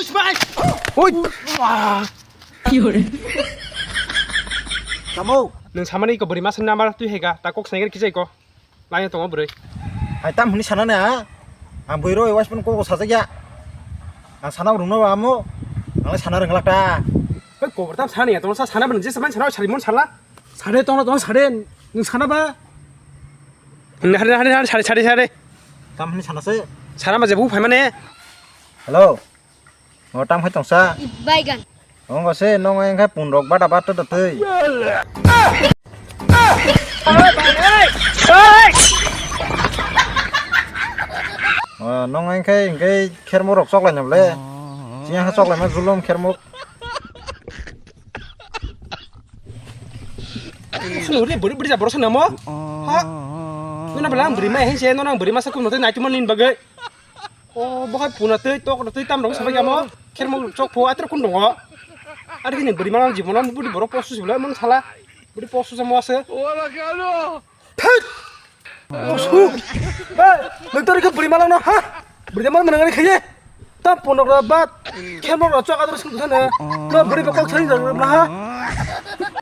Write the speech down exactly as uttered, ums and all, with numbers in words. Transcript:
Oi! Tamo, nwng samani ko bwrwi masa number twi hega, ta kok snaiger kijai ko. Laino tongo bwrwi. Hai tam hwnwi sana na? Ang bwrwi rok waiphano kok sajak ya. Ang sana rwngno ba amo. Ang sana rwngla ta. Kok kobor tam sana ya, tong sa sana ban je saman sana sari mon sala. Sare tong tong sare. Nwng sana ba? Hare hare hare sare sare sare. Tam hwnwi sana se. Sana ma je bu phai mane. Hello. O tam khai tongsa. Baigan. Ongo se nong engkhe punrok bata bata da twi. O nong engkhe engkhe khermo rok choklai nable. Chiya ha choklai ma julum khermo. Sunu ri buri buri ja borok sana mo. Ha? Nuna belang buri mai hense nona buri masa kuno twi naitu manin bagai. O bohai puna twi tok twi tam rok sabai amo. Khermo chok pho atro kun dongo. Ari ni buri mana jibona buri borok posu sibla mon sala. Buri posu jamo ase. Thai! Posu. Hey, nang tori ke buri mana na ha? Buri mana mana ngani khaye. Tam ponok ra bat. Khermo ra chok atro sung thane. Ka buri bakal thani ra ha.